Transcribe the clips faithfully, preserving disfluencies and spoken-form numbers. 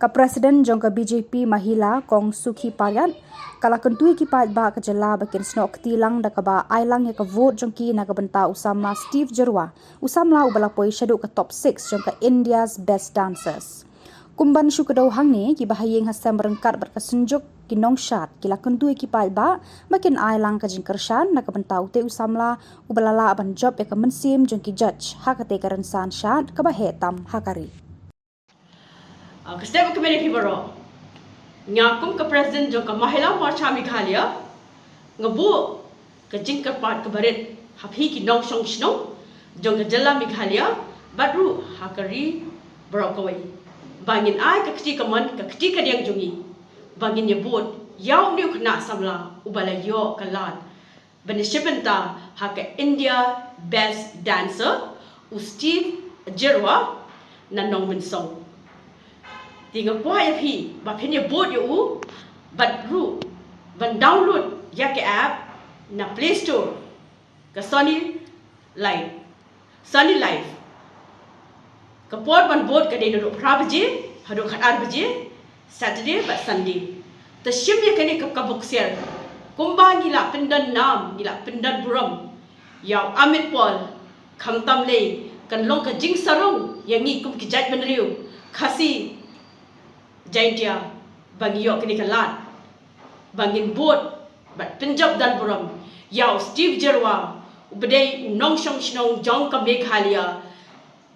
Ka President jong ka B J P Mahila, Kong Sukhi Pariat, ka la kyntu ïa ki paidbah ka jylla ba kin snoh kti lang da kaba ai lang ïa ka vote jong ki na ka bynta u samla Steve Jyrwa, u samla uba la poi shaduh ka top six jong ka India's Best Dancers. Kum ban shu kdew hangne, kiba ha ïing ha sem ryngkat bad ka Synjuk ki nongshad ki la kyntu ïa ki paidbah ba kin ai lang ka jingkyrshan na ka bynta utei u samla uba la lah ban jop ïa ka mynsiem jong ki judge ha katei ka rynsan shad kaba heh tam ha ka ri. Ah, ka step ka mene phi baroh. Nga kum ka President jong ka Mahila Morcha Meghalaya, nga buh ka jingkyrpad kaba rit ha phi ki nongshong shnong jong ka jylla Meghalaya bad ruh ha ka ri baroh kawei, ba ngin ai ka kti kamon ka kti kadiang jong ngi, ba ngin ïa vote ïa une u khynnah samla uba la ïoh ka lad ban ïashim bynta ha ka India Best Dancer, u Steve Jyrwa na Nongmynsong. Te nga kwah ïa phi ba phin ïa vote ïa u, bad ruh ban download ïa ka app na Play Store, ka Sony Live, Sony Live. Ka por ban vote ka dei naduh phra baje haduh khatar baje, Saturday bad Sunday. Te shim ïa kane ka, ka bok siar. Kumba ngi la pyndon nam, ngi la pyndon burom ïa u Amit Paul, khamtam lei kan long ka jingsarong ïa ngi kum ki jaitbynriew Khasi Jaintia ba ngi ïoh kane ka lad ba ngin vote bad pynjop don burom ïa u Steve Jyrwa, uba dei u nongshong shnong jong ka Meghalaya.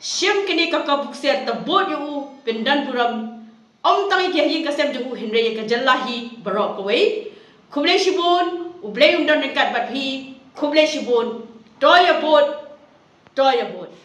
Shim kane ka, ka bok siar, te vote ïa u, pyndon burom, ym tang ïa ki ha ïing ka sem jong u hynrei ïa ka jylla hi baroh kawei. Khublei shibun, U Blei un don ryngkat bad phi. Khublei shibun. To ïa vote, to ïa vote.